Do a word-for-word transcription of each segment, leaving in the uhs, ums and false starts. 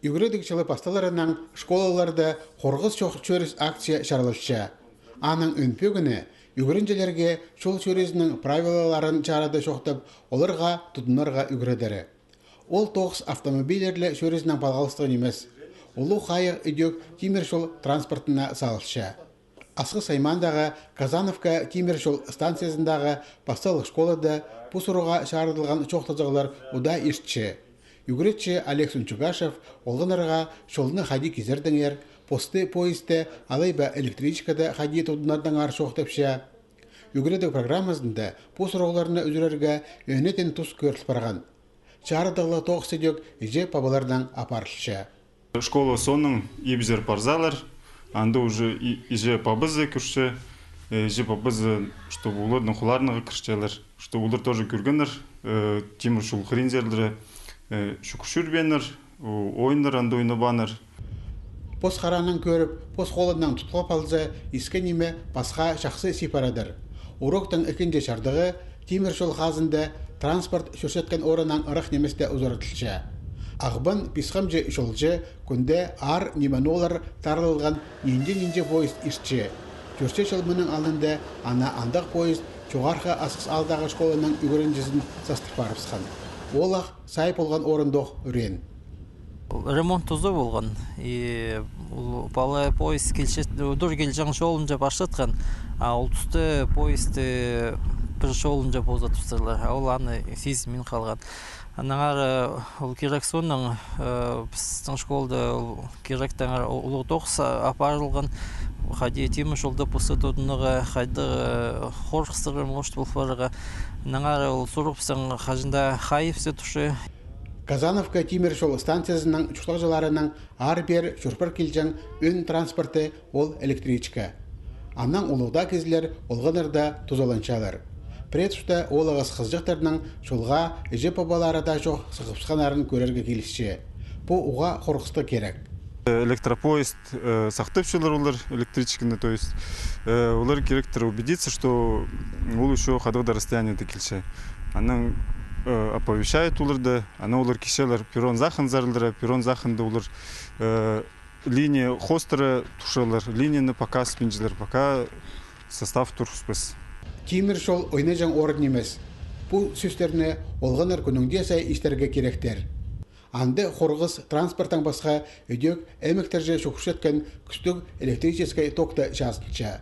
Ӱгредіг чылы пасталарынаң школаларда хорғыс чох чӧріс акция чарылча. Аның ӧӧн пӧгіні ӱгренҷілерге чол чӧрізінің правилаларын чарыда чоохтап, оларға тудынарға ӱгредері. Ол тоғыс автомобильлерле чӧрізінең палғалыстығ нимес. Улуғ хайығ ідӧк тимір чол транспортына салылча. Асхыс аймаандағы Казановка тимір чол станциязындағы пасталығ школада пу сурығға чарыдылған чоохтазығлар удаа иртче. Ӱгретчі Олег Сунчугашев олғаннарға чолны хайди кизердеңер, посты поездте алай ба электричкада хайди тудынардаңар чоохтапча. Ӱгредіг программазында пу сурығларны ӱзӱрерге ӧнетін тус кӧріл парған. Чарыдығлығ тоғыс ідӧк іҷе-пабаларнаң апарылча. Школа соонаң ибзер парзалар, анда уже и-, іҷе-пабазы кӧрче, э, іҷе-пабазы, чтобы оларның холларындағы кірчелер, чтобы олар тоже кӧргеннер, э, тимір чол хыринзерлері, э, чӱгӱрчеңнер, о-, ойыннар анда ойнабааннар. Пос харанаң кӧріп, пос холынаң тутхап алза, иске ниме пасха чахсы сибередір. Уроктың ікінҷі чардығы тимір чол хазында транспорт чӧрчеткен орыннаң ырах ниместе узаратылча. Ағбан пис хамҷы чолҷа кӱнде аар ниме-ноо ла тарылған нинҷе-нинҷе поезд иртче. Тӧртче чыл мының алнында ана андағ поезд Чоғархы Асхыс аалдағы школаның ӱгренҷізін састыр парыбысхан. Олах сай полған орындох ӱреен. Ремонт туза полған. И ол палай поезд килче, удур килҷең чолынҷа парчатхан, а ол туста поезд, э, пір чолынҷа позатыптырлар. А ол аны сизінмин халған. Аннаңар, э, ол кирек соонаң, э, пістің школада ол киректеңер у-, улуғ тоғыс апарылған. Хайди тимір чолда пусты тудынарға, хайди, э, хорғыстарға, может, пол парарға. Аннаңар ол сурығ пістің хаҷан даа хайыбысха турча. Казановка тимір чол станциязының чуртағҷыларының аар-пеер чӧр-пар килҷең ӧӧн транспорты ол электричка. Аннаң улуғ даа кізілер олғаннарда тузаланчалар. Пірее туста оолағас хызыҷахтарның чолға іҷе-пабалары даа чох сығыбысханнарын кӧрерге килісче. Пу уғаа хорғыстығ кирек. Электропоезд, э, сахтапчалар олар электричканы, то есть, э, олар киректір убедиться, что ол ещё хайдағ-да расстояниеде килче. Анаң, э, оповещают оларды, анаң олар килчелер перрон сахынзар лара, перрон сахында олар, э, линия хоостыра турчалар, линияны пока ас пинчелер, пока состав турғыспас. Тимір чол ойнаҷаң орын нимес. Пу сӧстерні олғаннар кӱннің дее сай истерге киректер. Анда хорғыс транспорттаң пасха ідӧк ӧмектерҷе чӱгӱрчеткен кӱстіг электрическай ток та чазынча.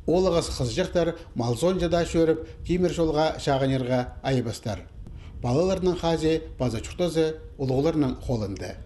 Оолағас хызыҷахтар мал соонҷа даа чӧріп, тимір чолға чағынирға айабастар. Палаларның хазии паза чуртазы улуғларның холында.